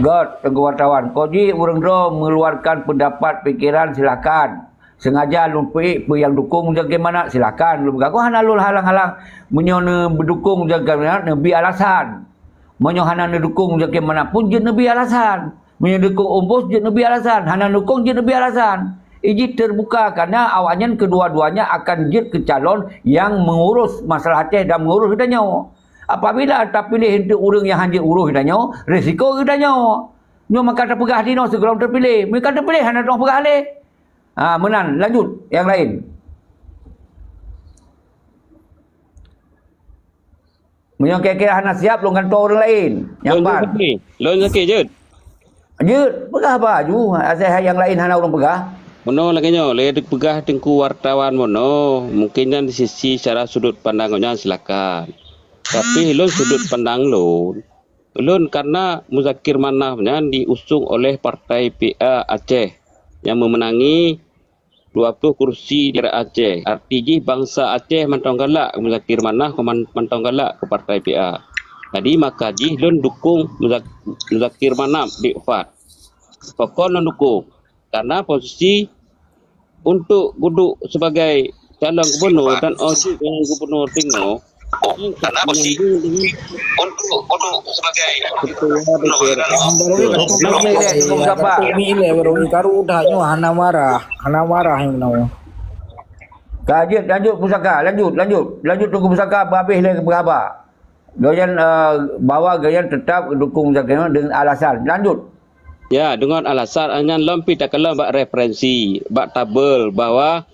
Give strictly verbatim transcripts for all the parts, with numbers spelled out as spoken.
Göt, Teungku wartawan, kok jih ureuëng droe meuluarkan peundapat, pikeran, silahkan. Seungaja lôn peuék peue nyang dukong Muzakir Manaf, silahkan. Lôn peugah, hana lôn halang-halang. Meunyoe neubeudukong Muzakir Manaf, neubi alasan. Meunyoe hana neudukong Muzakir Manaf pun jeuet neubi alasan. Meunyoe dukong Ombos jeuet neubi alasan. Hana dukong jeuet neubi alasan. Iji teubuka karena awaknyan kedua-duanya akan jeuet keu calon nyang meungurus masalah Aceh dan meungurus geutanyoe. Apabila tapiléh untuk ureuëng nyang hana jeuet urus geutanyoe, risiko geutanyoe. Nyoe maka tapeugah dinoe sigohlom tapiléh. Meunyoe ka tapiléh hana teupeugah lé. Ha, meunan, lanjut nyang laén. Meunyoe kira-kira hana siap, lôn gantoe ureuëng laén. Nyang Lôn ban. Sakét. Lôn sakét, Jeuet. Jeuet, peugah haba aju, asai hai nyang laén hana ureuëng peugah. Meunoe lagée nyoe, lé peugah teungku wartawan meunoe, mungkin nyan di sisi secara sudut pandang gobnyan silakan. Tapi lôn sudut pandang lôn, lôn karena Muzakir Manaf nyan diusung oleh Partai P A Aceh nyang meumeunangi dua puluh kursi di daerah Aceh. Arti jih bansa Aceh mantong galak keu Muzakir Manaf, man-, mantong galak keu Partai P A. Jadi maka jih lôn dukong Muzak-, Muzakir Manaf di Ufat. Pokok lôn dukong. Karena posisi untuk duduk sebagai calon gubernur dan ojok dengan gubernur Tingo, untuk untuk sebagai ketua D P R. Baru ni, Teungku Sabar. Tok Mik lé, baru ni, karu dah nyoe hana marah, hana marah yang nama. Ka jeuet, lanjut pusaka, lanjut, lanjut. Lanjut Teungku Pusaka, habéh lé peugah haba. Gobnyan, eh, bahwa gobnyan tetap dukong Muzakir dengan alasan. Lanjut. Ya, dengan alasan nyan lom pih takalon bak referensi, bak tabel bahwa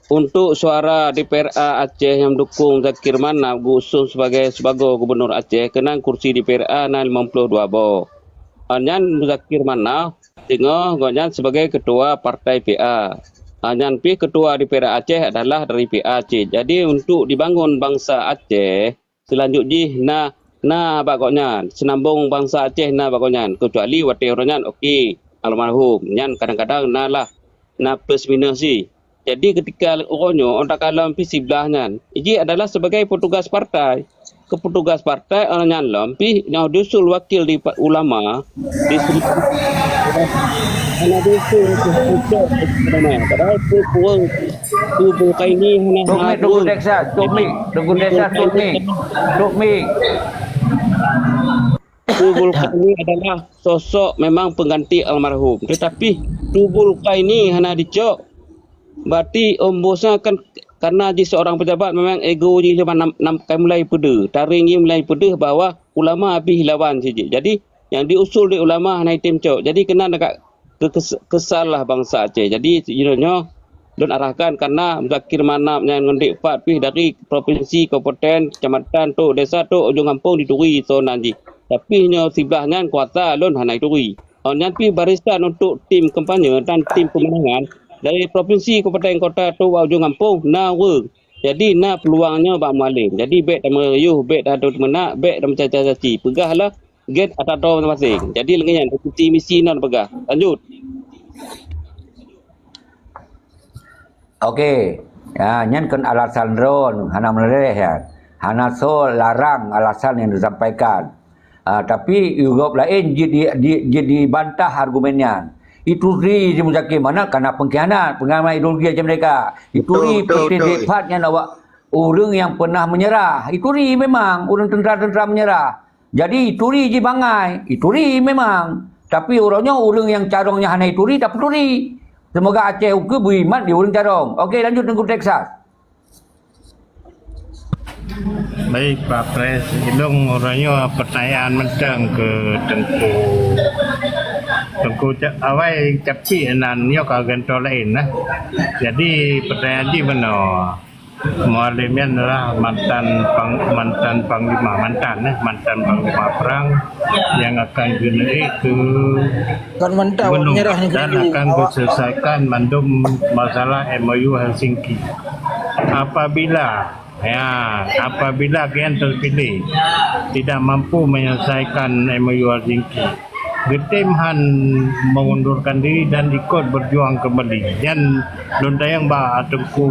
untuk suara D P R A Aceh nyang dukong Zakir Manaf geuusung sebagai, sebagai gubernur Aceh, keunan kursi D P R A na limong ploh dua boh. Nyan Zakir Manaf teungoh gobnyan sebagai ketua partai P A. Nyan pih ketua D P R A Aceh adalah dari P A cit. Jadi, untuk dibangun bangsa Aceh, seulanjut jih na, na bak gobnyan, seunambong bangsa Aceh na bak gobnyan, keucuali watée uroe nyan, oke, almarhum, nyan kadang-kadang na lah, na plus minus jih. Jadi, keutika uroe nyoe, ôn takalon pih siblah nyan, jih adalah sebagai petugas partai. Keu petugas partai, uroe nyan lom pih nyoe diusul wakil di pa-, ulama, di sini. Hana diusul untuk, untuk, padahal tu kurang. Teungku Kaini hana Tok Mik, Teungku Texas, Tok Mik, Teungku Texas, Tok Mik, Tok Mik. Teungku Kaini adalah sosok memang pengganti almarhum. Tetapi Teungku Kaini hana dicok. Berarti Ombos nyan kan karena jih seorang pejabat memang ego jih lima enam, enam, kan mulai peudeuh. Taring jih mulai peudeuh bahwa ulama habéh lawan si jih. Jadi, nyang diusul lé ulama hana item cok. Jadi, keunan dekat ke-, kes-, kesal lah bangsa Aceh. Jadi, jinoe nyoe lôn arahkan karena Zakir Manaf nyan ngon Dek Fad pih dari provinsi, kabupaten, kecamatan, tok desa, tok ujong gampông dituri soe nan jih. Tapi nyoe siblah nyan kuasa lôn hana ituri. Awak nyan pih barisan untuk tim kampanye dan tim pemenangan dari provinsi, kabupaten, kota, tok bak ujong gampông na ureuëng. Jadi, na peuluang nyoe bak Mualem. Jadi, bék tameuyueh, bék taduek meunak, bék tameucaci-caci. Peugahlah gét ata droe maséng-maséng. Jadi, lagée nyan, visi misi nan peugah. Lanjut. Oke. Ya, nyan kon alasan droe, hana meuleleh, ya. Hana soe larang alasan nyang disampaikan. Ah, tapi gob laén jeuet di, di, jeuet dibantah argumen nyan. Ituri di Muzakir Manaf kana pengkhianat, pengkhianat ideologi Aceh Merdeka. Ituri Betul, betul, Presiden betul. Dek Fad nyan awak ureuëng nyang pernah menyerah. Ituri memang ureuëng tentera-tentera menyerah. Jadi ituri jibangai, ituri memang. Tapi uroe nyoe ureuëng nyang carông nyan hana ituri, tapeuturi. Semoga Aceh ukeue beuimat di ureuëng carông. Oke, lanjut Teungku Texas. Baik, Pak Pres, ilong uroe nyoe pertanyaan mantong keu Teungku. Teungku Ca-, awai Capcik nan nyoe ka gantoe laén nah. Jadi pertanyaan jih meunoe. Mualem nyan adalah mantan pang-, mantan panglima, mantan, eh, mantan panglima perang yang akan geuneuék keu Kon mantap, gubernur nyerah ni dan kena akan awak. Diselesaikan mandum masalah M O U Helsinki. Apabila, ya, apabila gobnyan terpilih tidak mampu menyelesaikan M O U Helsinki, geutem han mengundurkan diri dan ikut berjuang kembali. Nyan lôn tanyong bak Teungku,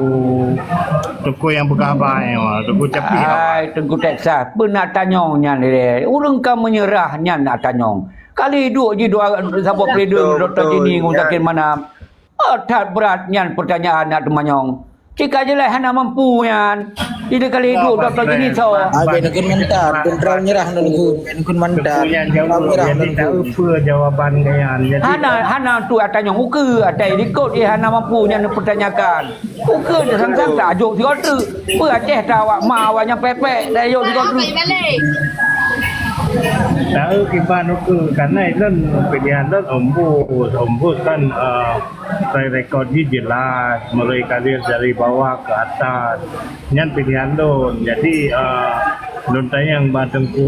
Teungku nyang peugah haba nyoe, Teungku Capcik. Hai, Teungku Texas, peue na tanyong nyan lé? Ureuëng ka menyerah nyan na tanyong. Kali duek jih dua saboh periode Doktor Jini ngon Zakir Manaf. Oh, that brat nyan peurtanyaan na teumanyong. Cit ka jeulaih hana mampu nyan. Jadi kali duek Doktor Jini soe. Ai, bèk neukheun mantap, neukheun terlalu nyerah neukheun, bèk neukheun mantap. Terlalu nyerah neukheun. Hana, hana tu atanyong ukeue, atai likot jih hana mampu nyan neupeurtanyakan. Ukeue teusang-sang tajok sigoe treuk. Peue Aceh ta awak ma awak nyang pèk-pèk tajok sigoe treuk. Taeu kiban ukeue, karena lôn pilihan lôn ombus, ombus kan, eh, track record jih jelas, mulai karir dari bawah ke atas. Nyan pilihan lôn. Jadi, eh, lôn tanyong bak Teungku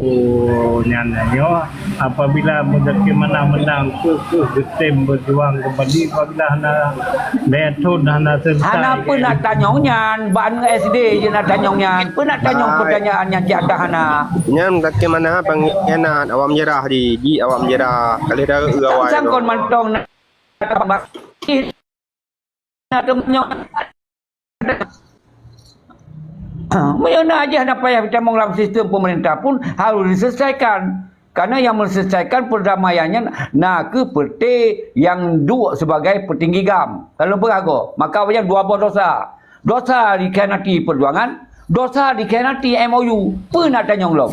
nyan nyoe, apabila Muzakir Manaf menang, keuh, keuh geutem berjuang kembali, apabila hana lhèe thôn hana selesai. Hana peue nak tanyong nyan, ban S D je nak tanyong nyan. Peue nak tanyong pertanyaan nyan cit dah hana. Nyan Muzakir Manaf pengkhianat, awak menyerah di, di awak menyerah. Kali dah awai. Sang kon mantong nak Meunyoe na jih hana payah tamong lam sistem pemerintah pun harus diselesaikan. Karena yang menyelesaikan perdamaian nyan na kheueh partai nyang duek sebagai petinggi GAM. Lalu peugah gob, maka awaknyan dua boh dosa. Dosa dikhianati perjuangan, dosa dikhianati M O U. Peue nak tanyong lom?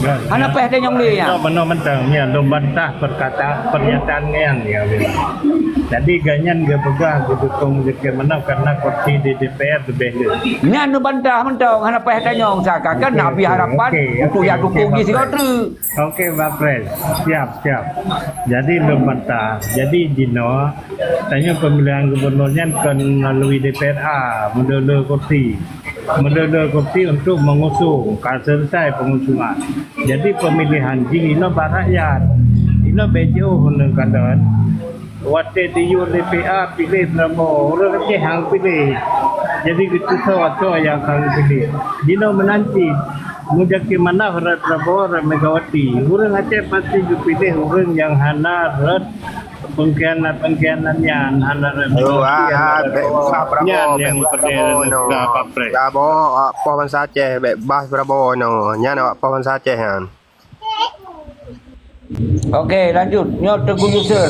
Hana payah tanyong lé nyan. Meunoe mantong, nyan lôn bantah perkataan, pernyataan nyan, ya. Jadi, gobnyan geupeugah geudukong Muzakir Manaf karena kursi di D P R leubeh le. Nyan neubantah mantong, hana payah tanyong. Seakan-akan na bri harapan untuk jak dukong jih sigoe treuk. Oke, Pak Pres. Siap, siap. Jadi, lôn bantah. Jadi, jinoe, tanyoe pemilihan gubernur nyan kon melalui D P R A, meulolo kursi. Meulolo kursi untuk mengusung, ka selesai pengusungan. Jadi, pemilihan jih inoe bak rakyat. Inoe bèk jiôh neukalon. Watèe di yue D P A piléh Prabowo, ureueng Aceh han piléh. Jadi, geutusoe-tusoe nyang han piléh. Jinoe meunan cit, Muzakir Manaf rot Prabowo, rot Megawati. Ureueng Aceh pasti geupiléh ureueng nyang hana rot pengkhianat-pengkhianat nyan, hana rot Megawati, hana rot Prabowo. Nyan nyang peureulèe Prabowo, awak poh bansa Aceh, bèk bas Prabowo nyoe. Nyan awak poh bansa Aceh nyan. Oke, lanjut. Nyoe Teungku Yusuf.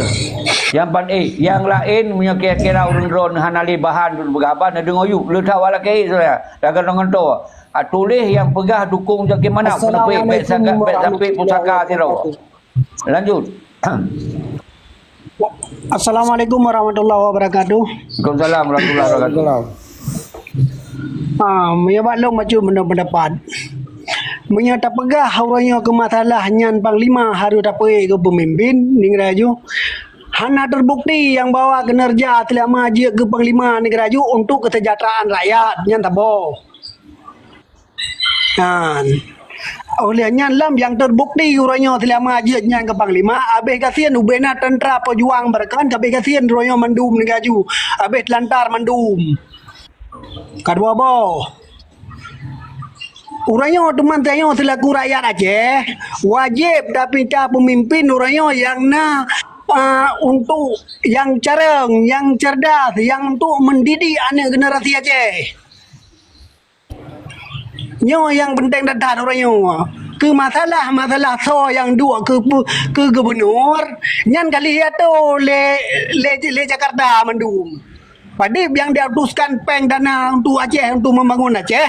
Nyang ban ék, nyang laén meunyoe kira-kira ureueng droen hana lé bahan untuk beugabah, neudeungoe yub. Le that awak lakèe, saudara. Dah gantoe-gantoe. Ah, tuléh nyang peugah dukong Muzakir Manaf. Keuneuk bèk, bèk sampé pusaka sidroe. Lanjut. Assalamualaikum warahmatullahi wabarakatuh. Waalaikumsalam warahmatullahi wabarakatuh. Ah, meunyoe bak lôn bacut meunoe pendapat. Meunyoe tapeugah uroe nyoe keu masalah nyan panglima harôh tapeuék keu peumimpin nanggroe laju, hana terbukti nyang bahwa kinerja seulama jeuet keu panglima nanggroe laju untuk kesejahteraan rakyat nyan saboh. Nyan. Oleh nyan lom nyang terbukti uroe nyoe seulama jeuet nyan keu panglima, abéh gasien ubena tentera peujuang beureukan, abéh gasien uroe nyoe mandum nanggroe laju, abéh teulantar mandum. Kadua boh. Uroe nyoe teuma tanyoe seulaku rakyat Aceh, wajéb tapinta peumimpin uroe nyoe nyang na, a, untuk nyang carông, nyang cerdas, nyang untuk mendidik aneuk generasi Aceh. Nyoe nyang peunteng that-that uroe nyoe. Keu masalah-masalah soe nyang duek keu, keu gubernur, nyan ka lheueh atô lé, lé, lé Jakarta mandum. Padub nyang diutuskan péng dana untuk Aceh, untuk membangun Aceh,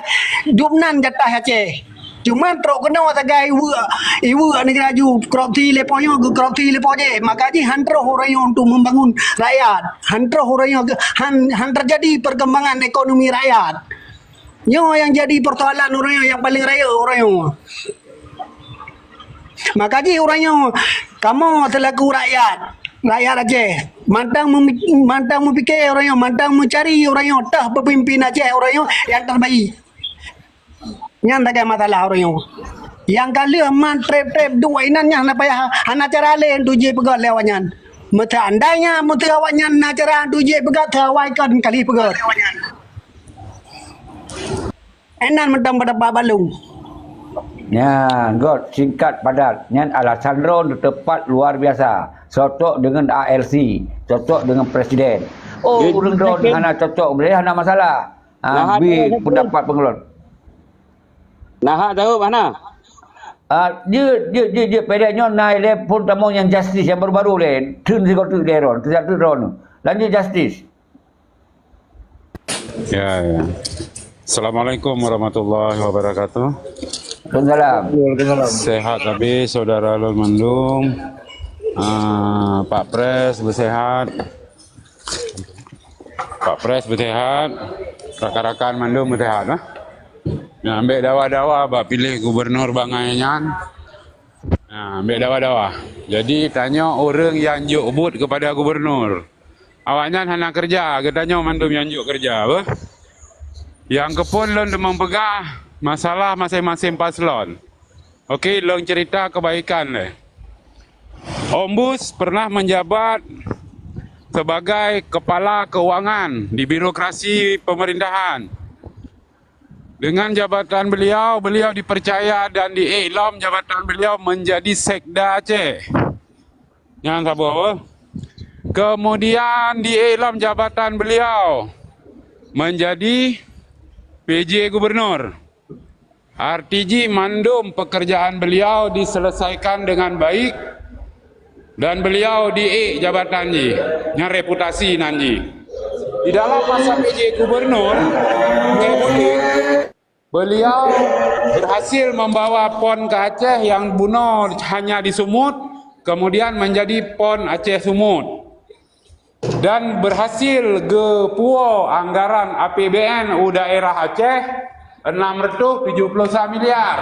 jubnan jatah Aceh. Cuma trok keunoe sagai iweuek, iweuek nanggroe laju korupsi lé po nyoe, geukorupsi lé po jih. Maka jih han troh uroe nyoe untuk membangun rakyat. Han troh uroe nyoe, han, han terjadi perkembangan ekonomi rakyat. Nyoe nyang jadi persoalan uroe nyoe nyang paleng rayeuk uroe nyoe. Maka jih uroe nyoe kamoe seulaku rakyat, rakyat Aceh, mantong memi-, mantong meupiké uroe nyoe, mantong meucari uroe nyoe toh peumimpin Aceh uroe nyoe nyang terbaik. Nyan sagai masalah uroe nyoe. Nyang ka lheueh man trép-trép duek inan nyan hana payah, hana cara laén untuk jipeugöt lé awaknyan. Meuseandainya meuseu awaknyan na cara untuk jipeugöt, teuawai kon kali peugöt. Inan mantong pada balong. Nyan, göt, singkat, padat. Nyan alasan droen teupat luar biasa. Cocok dengan A L C, cocok dengan presiden. Oh, ureueng droen hana cocok, boleh hana masalah. Ha, bri pendapat pengeluar. Nah, jawab hana. Ah, jeuet, jeuet, jeuet, jeuet. Padahai nyoe na ilée phon tamong nyang justice nyang baru-baru lé. Theun sigoe teuk lé droen, teujak teuk droen. Lanjut justice. Ya, ya. Assalamualaikum warahmatullahi wabarakatuh. Waalaikumsalam. Sehat tapi saudara lôn mandum. Ah, Pak Pres beusehat. Pak Pres beusehat. Rakan-rakan mandum beusehat, ah. Nah, ambek dawa-dawa bak piléh gubernur bangai nyan. Nah, ambek dawa-dawa. Jadi, tanyoe ureuëng nyang jok buet kepada gubernur. Awaknyan hana kerja, geutanyoe mandum nyang jok kerja, beuh. Nyang keuphon lôn teumong peugah masalah maséng-maséng paslon. Oke, lôn cerita kebaikan lé. Ombus pernah menjabat sebagai kepala keuangan di birokrasi pemerintahan. Dengan jabatan beliau, beliau dipercaya dan diék lom jabatan beliau menjadi Sekda Aceh. Nyan saboh. Kemudian diék lom jabatan beliau menjadi P J Gubernur. Arti jih mandum pekerjaan beliau diselesaikan dengan baik dan beliau diék jabatan jih, nyan reputasi nan jih. Di dalam masa P J Gubernur, beliau berhasil membawa pon ke Aceh yang bunoe hanya di Sumut, kemudian menjadi pon Aceh Sumut. Dan berhasil geupuwoe anggaran A P B N u daerah Aceh enam ratus tujuh puluh sembilan miliar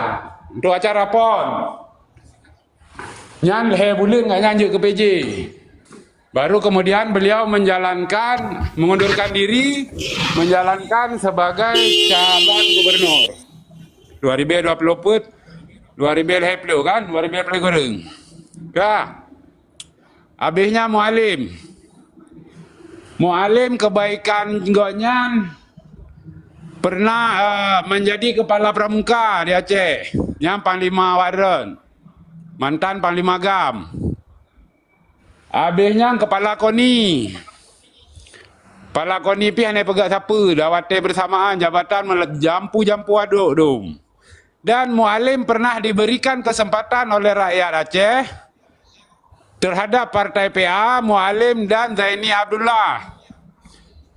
untuk acara pon. Nyan lhée buleuen ngon nyan jeuet keu P J. Baru kemudian beliau menjalankan, mengundurkan diri, menjalankan sebagai calon gubernur. Dua ribu dua puluh peuet, dua ribu dua puluh kan, dua ribu dua puluh kureueng. Ka. Habisnya Mualem. Mualem kebaikan gobnyan pernah, eh, menjadi kepala pramuka di Aceh. Nyan Panglima Wadron. Mantan Panglima GAM. Habis nyan kepala koni. Kepala koni pih hana peugah sapeue, dah watée bersamaan jabatan mele-, jampu-jampu aduk dum. Dan Mualem pernah diberikan kesempatan oleh rakyat Aceh terhadap partai P A, Mualem dan Zaini Abdullah.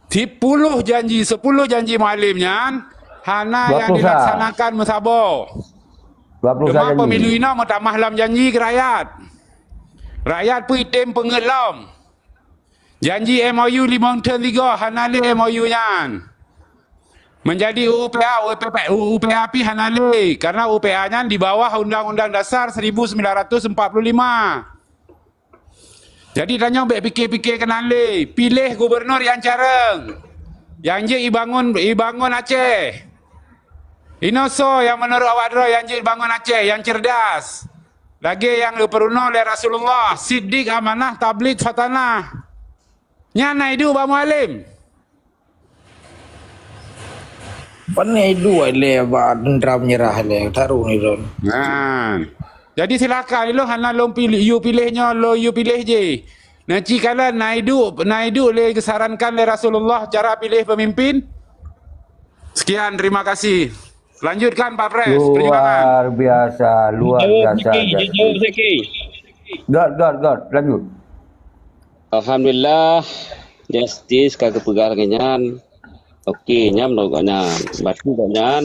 Sepuluh janji, sepuluh janji Mualem nyan hana nyang dilaksanakan meusaboh. Dua puluh satu. Teuma pemilu inoe meutamah lom janji keu rakyat. Rakyat peuitem peungeuet lom. Janji M O U limong thon sigoe hana lé M O U nyan. Menjadi U U P A, U U P A pih hana lé, karena U U P A nyan di bawah Undang-Undang Dasar seribu sembilan ratus empat puluh lima. Jadi tanyoe bék pike-pike keunan lé, piléh gubernur nyang carông, nyang jeuet ibangun, ibangun Aceh. Inoe soe nyang meunurot awak droe nyang jeuet ibangun Aceh, nyang cerdas. Lagée nyang geupeurunoe lé Rasulullah, siddiq, amanah, tabligh, fatanah. Nyan na iduek bak Mualem. Pane iduek lé bak teuntara meunyeurah lé, taru ni lôn. Nah. Jadi silakan, ilôn hana lôn piléh, yue piléh nyoe, lôn yue piléh jih. Nah, ci kalon na iduek, na iduek lé geusarankan lé Rasulullah cara piléh pemimpin. Sekian, terima kasih. Lanjutkan, Pak Pres, perjuangan. Luar biasa, luar biasa. Jawab sikit, jawab sikit. Got, got, got. Lanjut. Alhamdulillah, justice ka geupeugah lagée nyan. Oke, nyan meunurot gobnyan. Berarti gobnyan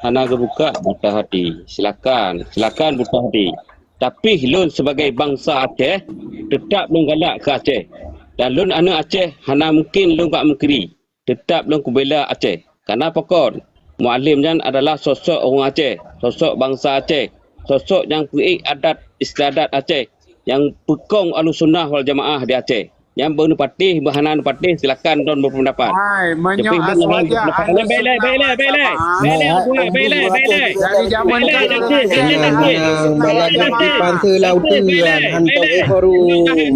hana geubuka mata hati. Silakan, silakan buka hati. Tapi lôn sebagai bansa Aceh, tetap lôn galak keu Aceh. Dan lôn aneuëk Aceh, hana mungkin lôn bak meukeuri. Tetap lôn kubela Aceh. Karena pakon? Mualem nyan adalah sosok ureuëng Aceh, sosok bansa Aceh, sosok nyang peuék adat istiadat Aceh, nyang peukong Ahlussunnah wal Jamaah di Aceh. Nyang beuneupatéh, beuhana neupatéh, silakan droen berpendapat. Hai, meunyoe aswaja. Baik, baik, baik, baik, baik. Baik, baik, baik, baik, baik. Dari zaman Tenang, malam di pantai laut tu kan, hantom ekorum.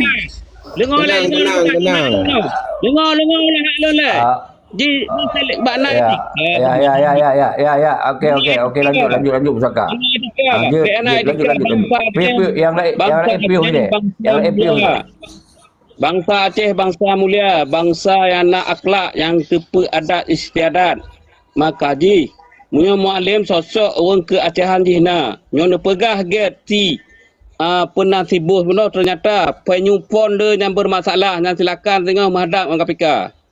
Dengar lah, tenang, dengar, tenang, tenang. Dengar, dengar lah hak lôn lah. Ah. Ji, ji salik bak nak. Ya, ya, ya, ya, ya, ya, ya, ya. Oke, oke, oke, lanjut, lanjut, lanjut, pusaka. Ah, je, je, lanjut, lanjut, lanjut. Piu, piu, yang lain, yang lain piu je. Yang lain piu je. Bangsa Aceh, bangsa mulia, bangsa nyang na akhlak, nyang teupeu adat istiadat. Maka jih, Meunyoe Mualem sosok ureuëng keu Acehan jih na, nyoe neupeugah gét si, a, peuna si bos bunoe, teunyata venue PON le nyang beurmasalah, nyan silakan singoh meuhadab ngon K P K.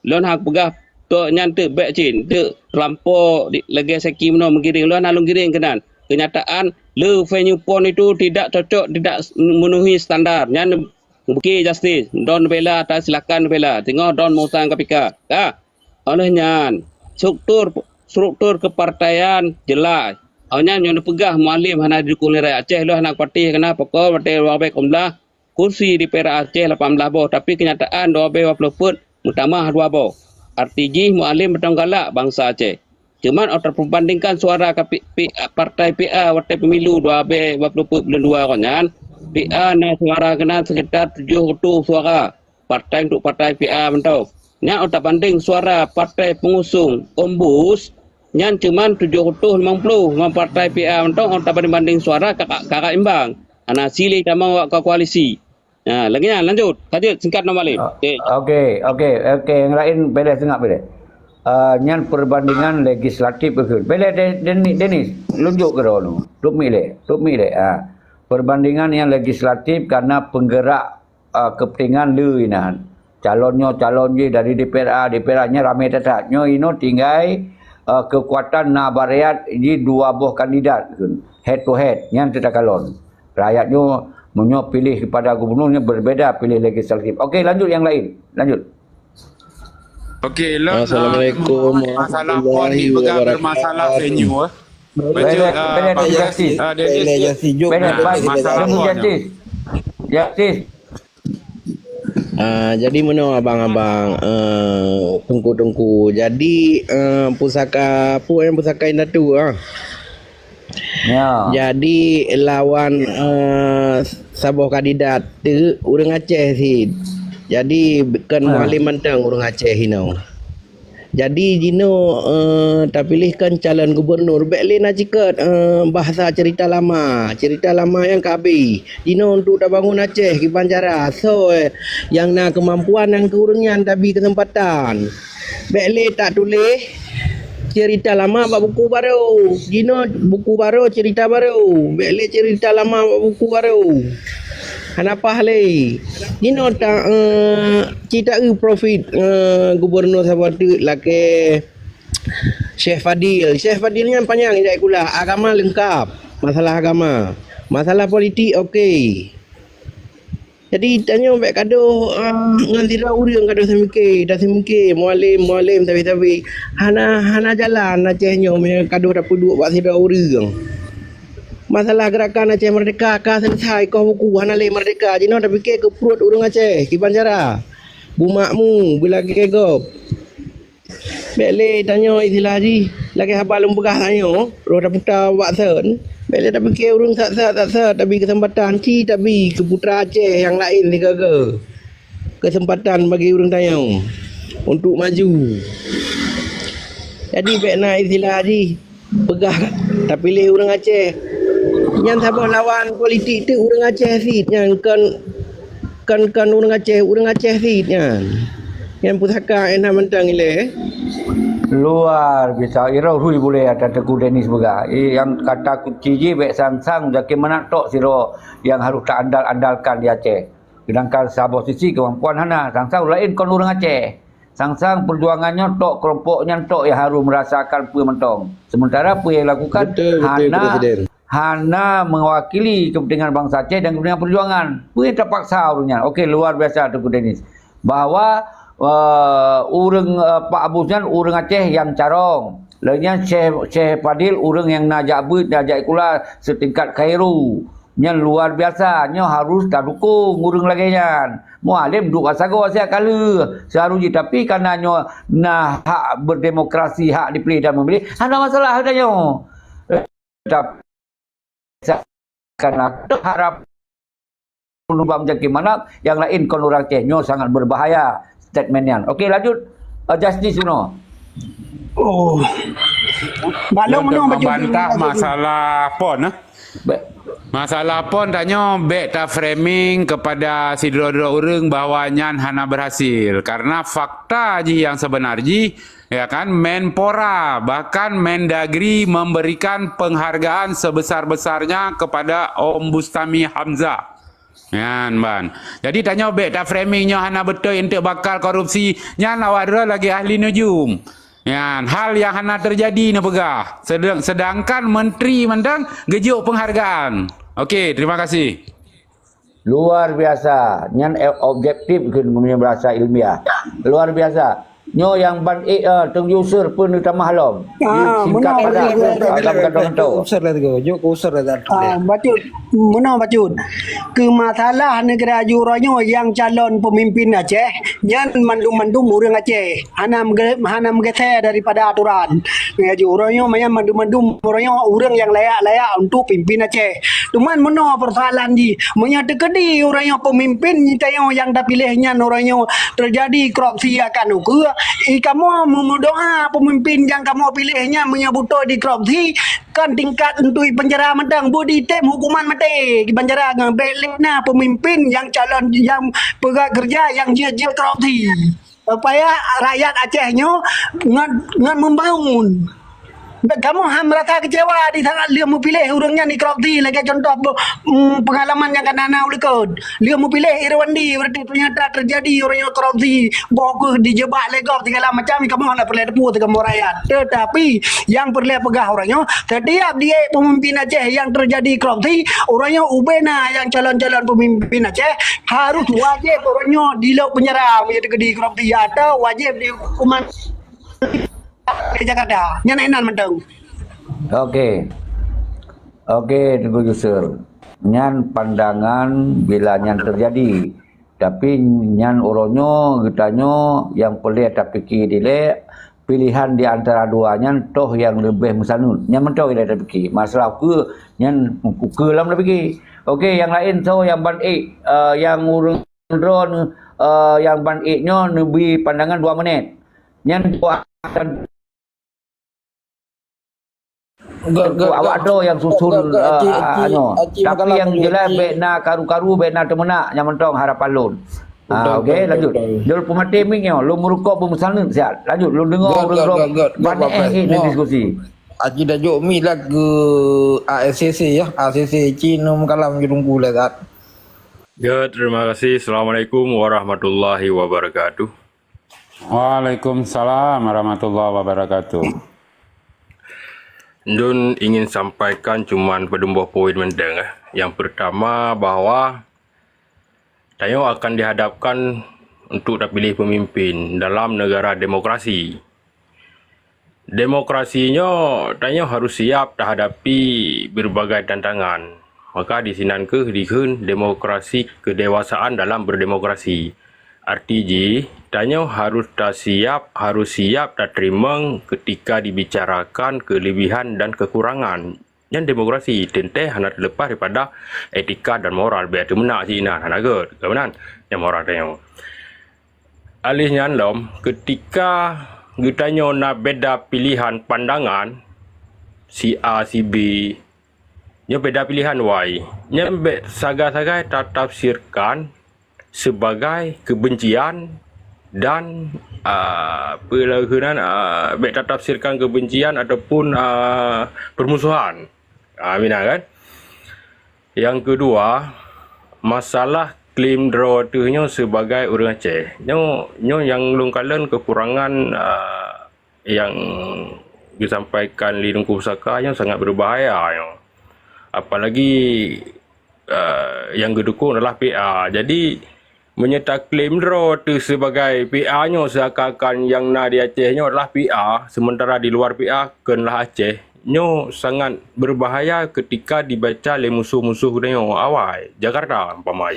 Lôn hana peugah tok nyan teuk bék cit, teuk teulampo di, lagée seki meunoe meugiring, lôn hana lôn giring keunan. Keunyataan le venue PON itu tidak cocok, tidak memenuhi standar. Nyan bukti justis, don bela, ta silakan bela. Singoh don meusan K P K. Ka. Óh lheueh nyan, struktur, struktur kepartaian jelas. Awaknyan nyoe neupeugah Mualem hana jidukong lé rakyat Aceh, lôn hana kupatéh keunan, pokok watée dua abée dua belas kursi di P R A Aceh lapan belas boh, tapi keunyataan dua abée dua puluh peuet meutamah dua boh. Arti jih Mualem mantong galak bansa Aceh. Cuman, ata peubandingkan suara ka pi-, pi-, partai P A watée pemilu dua abée dua puluh peuet buleuen dua awaknyan, P A na suara keunan sekitar tujoh reutôh suara. Partai untuk partai P A mantong. Nyan ata banding suara partai pengusung Ombus, nyan cuman tujoh reutôh limong puluh, ngon partai P A mantong ata banding-banding suara ka, ka, ka imbang. Hana sili tamong awak ke koalisi. Nah, lagée nyan, lanjut. Lanjut, singkat nama lain. Ah, Okey. Okey, okey, okey. Yang lain pilih, seungap pilih. Ah, nyan perbandingan legislatif betul. Pilih De-, Deni-, Denis, lunjuk ke dulu. Tup milih, tup milih. Ah. Perbandingan yang legislatif karena penggerak, ah, kepentingan le inan. Calon nyoe, calon jih dari D P R A, D P R A nyan ramé that-that. Nyoe inoe tinggai, ah, kekuatan na bariat di dua boh kandidat, head to head. Nyan teuka calon. Rakyat nyoe, meunyoe pilih kepada gubernur nyoe berbeda pilih legislatif. Okey, lanjut yang lain. Lanjut. Okey, lôn, ah, Assalamualaikum ah, masalah warahmatullahi PON ni peugah wabarakatuh. Bermasalah venue, eh. Baik, baik, ah, baik, Bang Justis. Ah, Justis. Baik, baik, baik. Masalah Justis, PON. Justis. Ah, jadi meunoe abang-abang, eh, teungku-teungku. Jadi, eh, pusaka, apa yang pusaka indatu, ah? Ya. Jadi, lawan, eh, saboh kandidat tu ureuëng Aceh cit. Jadi, kon Mualem mantong ureuëng Aceh inoe. Jadi, jinoe, eh, tapiléh kon calon gubernur, bék lé na cikot, eh, bahasa cerita lama. Cerita lama nyang ka abéh. Jinoe untuk tabangun Aceh kiban cara. Soe nyang na keumampuan nyang keu ureuëng nyan tabi keuseumpatan. Bék lé tatuléh cerita lama bak buku barô. Jinoe buku barô, cerita barô. Bék lé cerita lama bak buku barô. Hana paih lé. Jinoe ta, eh, cit ta eu profet, eh, gubernur saboh teuk lakée Syekh Fadil. Syekh Fadil nyan panyang ijak sikula. Agama leungkap. Masalah agama. Masalah politik, okey. Jadi, tanyoe bék gadoh, ah, ngon sidroe ureuëng gadoh seumiké, dah seumiké, Mualem, Mualem, sabe-sabe. Hana, hana jalan Aceh nyoe meunyoe gadoh tapeuduek bak sidroe ureuëng. Masalah gerakan Aceh Merdeka ka selesai, koh buku hana lé merdeka. Jinoe tapiké keu pruet ureuëng Aceh, kiban cara. Beumakmu, beulagée gob. Bék lé tanyoe istilah jih, lagée haba lôn peugah tanyoe, roh taputa bak thon. Bék lé tapiké ureuëng sat-sat, sat-sat, tabi keuseumpatan, ci tabi keu putra Aceh nyang laén sigoe-goe. Keuseumpatan bagi ureuëng tanyoe untuk maju. Jadi, bék na istilah jih, peugah tapiléh ureuëng Aceh. Nyan saboh lawan politik teuk ureuëng Aceh cit nyan, kon, kon, kon ureuëng Aceh, ureuëng Aceh cit nyan. Nyan pusaka éh na mantong ilée. Luar biasa, irau rhui bulée ata Teungku Denis peugah. Eh, nyang kata kunci jih bék sang-sang Zaki Manaf tok sidroe nyang harôh taandal-andalkan di Aceh. Sedangkan saboh sisi kemampuan hana, sang-sang laén kon ureuëng Aceh. Sang-sang perjuangan nyoe tok, kelompok nyan tok nyang harôh merasakan peue mantong. Sementara peue nyang dilakukan hana, hana mewakili kepentingan bangsa Aceh dan kepentingan perjuangan. Peue nyang terpaksa ureuëng nyan. Okey, luar biasa Teungku Denis. Bahwa, eh, ureuëng, eh, Pak Abus nyan ureuëng Aceh nyang carông. Lagée nyan Syekh, Syekh Fadil ureuëng nyang na jak beuet, na jak sikula setingkat Kairo. Nyan luar biasa, nyoe harôh tadukong ureuëng lagée nyan. Mualem duek bak sagoe siat ka lheueh, siharôh jih, tapi kareuna nyoe na hak berdemokrasi, hak dipilih dan memilih, hana masalah tanyoe. Tapi kareuna harab lubang Zaki Manaf, nyang laén kon ureuëng Aceh, nyoe sangat berbahaya statement nyan. Okey, lanjut. Eh, Justis Uno. Oh. Balong Untuk menung baju membantah biru. Masalah PON, eh? Masalah phon tanyoe bèk ta-framing kepada sidroe-droe ureueng bahwa nyan hana berhasil. Karena fakta jih yang sebenar jih, ya kan, Menpora, bahkan Mendagri memberikan penghargaan sebesar-besarnya kepada Om Bustami Hamzah. Nyan ban. Jadi tanyoe bèk ta-framing nyoe hana beutôi eunteuk bakal korupsi. Nyan awak droe lagèe ahli nujum. Nyan hal yang hana terjadi neupeugah. Sedang, sedangkan menteri mantong geujok penghargaan. Okey, terima kasih. Luar biasa. Nyan, eh, objektif keu meunyoe bahasa ilmiah. Luar biasa. Nyoe nyang ban ék, eh, teungoh user pun tamah lom. Ah, singkat meunan, padat, betul, betul, agam betul, betul. User lah tu, jok user lah tu. Ah, bacut. Meunan bacut. Keu masalah neugara aju uroe nyoe nyang calon pemimpin Aceh, nyan mandum-mandum ureueng Aceh. Hana meuge-, hana meugeusé daripada aturan. Neugara aju uroe nyoe, nyan mandum-mandum uroe nyoe ureueng nyang layak-layak untuk pimpin Aceh. Cuman meunoe persoalan jih, meunyoe teukeudi uroe nyoe pemimpin tanyoe nyang tapiléh nyan uroe nyoe teujadi korupsi akan ukeue, i kamoe meumeudoa pemimpin nyang kamoe piléh nyan meunyoe beutôi dikorupsi, kon tingkat untuk penjara mantong, beu ditém hukuman maté di penjara ngon bèk lé na pemimpin nyang calon nyang peugah keureuja nyang jeuet-jeuet korupsi. Supaya rakyat Aceh nyoe ngon, ngon membangun. Kamoe han merasa kecewa di saat lheueh meupiléh ureueng nyan dikorupsi, lagèe contoh, mm, pengalaman nyang ka na, na ulôn likot. Lheueh meupiléh Irwandi, berarti ternyata terjadi ureueng nyan korupsi, boh keuh dijebak lé gob segala macam, kamoe hana peureulèe teupeu teuh kamoe rakyat. Tetapi nyang peureulèe peugah ureueng nyoe, setiap di pemimpin Aceh yang terjadi korupsi, ureueng nyoe ubé na nyang calon-calon pemimpin Aceh, harus wajib ureueng nyoe dilok penjara meunyoe teukeudi korupsi atau wajib dihukuman di Jakarta. Nyan inan mantong. Okey. Okey, Teungku Yusur. Nyan pandangan bila nyan terjadi. Tapi nyan uroe nyoe geutanyoe nyang peureulèe tapike dilèe pilihan di antara dua nyan toh nyang leubeh meusaneut. Nyan mantong ilèe tapike. Masalah ukeue nyan ukeue lom tapike. Okey, nyang laén soe nyang ban ék, eh, nyang ureueng droeneuh, eh, nyang ban ék nyoe neubri pandangan dua menit. Nyan buat Gak, gak, awak gak. Droe nyang susun, gak, gak, gak, ah, Cik, ah, Cik, anu. Cik, tapi nyang jelas, bèk na karu-karu, bèk na teumeunak, nyang mantong harapan lôn. Betul, ah, okey, betul, lanjut. Betul. Jol peumaté mik nyoe, lôn meurukok beumeusaneut siat. Lanjut, lôn deungö ureueng droe. Gak, gak, gak, gak, gak, gak, gak. Nyoe diskusi. Aji dah jok mi lah ke A S C C ya, A S C C Cina meukalam je tunggu lah, Zat. Ya, terima kasih. Assalamualaikum warahmatullahi wabarakatuh. Waalaikumsalam warahmatullahi wabarakatuh. Ndun ingin sampaikan cuman padum boh poin mantong, eh. Yang pertama, bahwa tanyoe akan dihadapkan untuk terpilih pemimpin dalam negara demokrasi. Demokrasi nyoe, tanyoe harus siap tahadapi berbagai tantangan. Maka di sinan keuh dikheun demokrasi kedewasaan dalam berdemokrasi. Arti jih, tanyoe harus tasiap, harus siap tateurimong ketika dibicarakan kelebihan dan kekurangan. Nyan demokrasi, teuntèe hana teuleupah daripada etika dan moral. Bèk teumeunak cit inan, hana gèt. Ka meunan, nyan moral tanyoe. Alèh nyan lom, ketika geutanyoe na beda pilihan pandangan, si A, si B, nyoe beda pilihan wai. Nyan bèk sagai-sagai tatafsirkan sebagai kebencian dan, ah, peue lagèe nan, ah, bèk tatafsirkan kebencian ataupun, ah, permusuhan. Ah, mina kan? Yang kedua, masalah klaim droe teuh nyoe sebagai ureueng Aceh. Nyoe, nyoe nyang lôn kalon kekurangan, ah, yang disampaikan lé Teungku Pusaka nyoe sangat berbahaya nyoe. Apalagi, eh, yang geudukung adalah P A. Jadi, meunyoe taklaim droe teuh sebagai P A nyoe, seakan-akan nyang na di Aceh nyoe adalah P A, sementara di luar P A kon lah Aceh, nyoe sangat berbahaya ketika dibaca lé musuh-musuh geutanyoe awai, Jakarta umpama.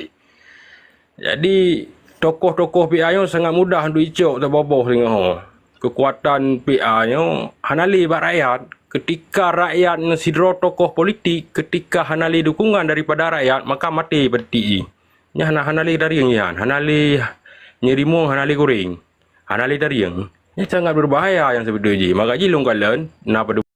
Jadi, tokoh-tokoh P A nyoe sangat mudah untuk icok saboh-boh singoh. Kekuatan P A nyoe hana lé bak rakyat. Ketika rakyat ngon sidroe tokoh politik, ketika hana lé dukungan daripada rakyat, maka maté bak tiek jih. Nyan hana, hana lé darieng nyan, hana lé nyerimueng, hana lé goreng, hana lé darieng. Nyan sangat berbahaya nyang sibeutoi jih. Maka jih lôn kalon, na padum